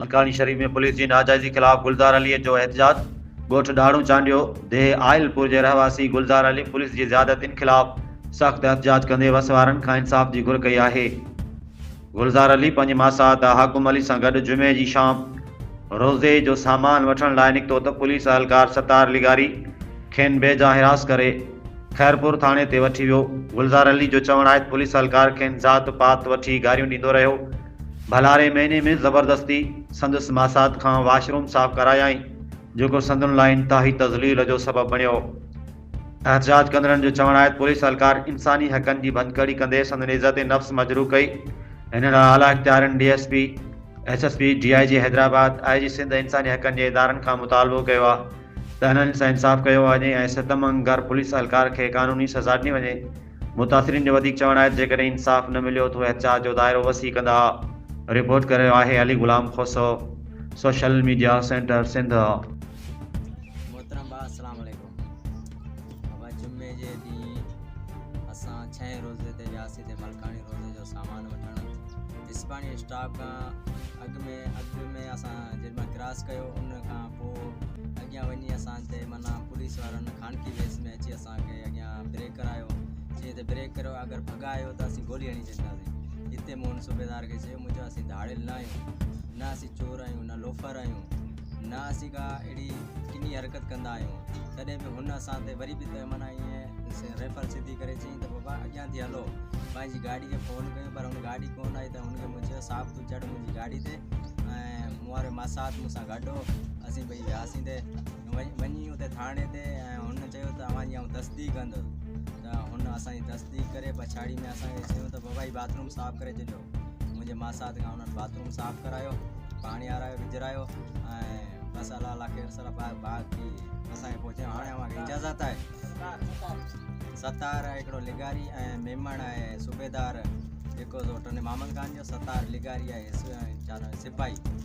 لاڙڪاڻي شريف ۾ پوليس جي ناجائزي خلاف گلزار علي جو احتجاج، ڳوٺ ڏاڙهون چانڊيو، ديهه آئل پور جي رهواسي گلزار علي پوليس جي زيادتين خلاف سخت احتجاج ڪندي وس وارن کان انصاف جي گهر ڪئي آهي. گلزار علي پنهنجي ماسات حاڪم علي سان گڏ جمعي جي شام روزي جو سامان وٺڻ لاء نڪتو ته پوليس اهلڪار ستار لغاري کين بي جا حراس ڪري خيرپور ٿاڻي تي وٺي ويو. گلزار علي جو چوڻ آهي ته پوليس اهلڪار کين ذات پات وٺي گاريون ڏيندو رهيو. ڀلاري مهيني ۾ زبردستي سندس ماسات کان واش روم صاف ڪرايائين، جيڪو سندن لاء انتهائي تذليل جو سبب بڻيو. احتجاج ڪندڙن جو چوڻ آهي ته پوليس اهلڪار انساني حقن جي ڀڃڪڙي ڪندي سندن عزت نفس مجروح ڪئي. هنن اعليٰ اختيارين D S P, S S P, D I G Hyderabad, I G Sindh ۽ انساني حقن جي ادارن کان مطالبو ڪيو آهي ته هنن سان انصاف ڪيو وڃي ۽ ستمگر پوليس اهلڪار کي قانوني سزا ڏني وڃي. متاثرين جو وڌيڪ چوڻ آهي ته جيڪڏهن انصاف نه مليو ته هو احتجاج جو دائرو وسيع ڪندا. رپورٽ ڪري رهيو آهي Ali Ghulam Khoso, social media centre Sindh. محترم ڀاء السلام عليڪم بابا جمعي جي ڏينهن اسان ڇهين روزي تي وياسين تي ملڪاڻي روزي جو سامان وٺڻ اسپاڻي اسٽاپ کان اڳ ۾ اڳ ۾ اسان جيڏي مهل ڪراس ڪيو ان کان پوء اڳيان وڃي اسان تي معنيٰ پوليس وارن خانڪي ويس ۾ اچي اسان کي اڳيان بريڪ ڪرايو چي ته بريڪ ڪريو اگر ڀڳايو ته اسين گولي هڻي ڇڏينداسين اتي مون ان صوبيدار کي چيو مون چيو اسين ڌاڙيل نه آهيون نه اسين چور آهيون نه لوفر آهيون نه اسين ڪا اهڙي ڪني حرڪت ڪندا آهيون تڏهن به هن اسان تي وري به ته معنيٰ ائين ريفل سڌي ڪري چيائين ته بابا اڳيان ٿي هلو پنهنجي گاڏي کي فون ڪيو پر هن گاڏي ڪونه آئي ته هن کي مون چيو صاحب تون چڙهه منهنجي گاڏي تي ۽ مون وارو ماسات مون سان گڏ هو اسين ٻئي وياسين تي وڃي اتي ٿاڻي تي ۽ هن چيو ته اوهان جي آئون تصديق ڪندس ته هن اسان جي تصديق ڪري پڇاڙي ۾ اسان کي چيو ته بابا هي باٿ روم صاف ڪري ڇڏيو منهنجي ماسات کان انهن باٿ روم صاف ڪرايو پاڻي آرايو وجهرايو ۽ بس الله الله خير سر باقي اسان کي پهچايو هاڻي اوهان کي اجازت آهي ستار هڪڙو لغاري ۽ ميمڻ آهي صوبيدار جيڪو ٽنڊي محمد خان جو ستار لغاري آهي سپاهي.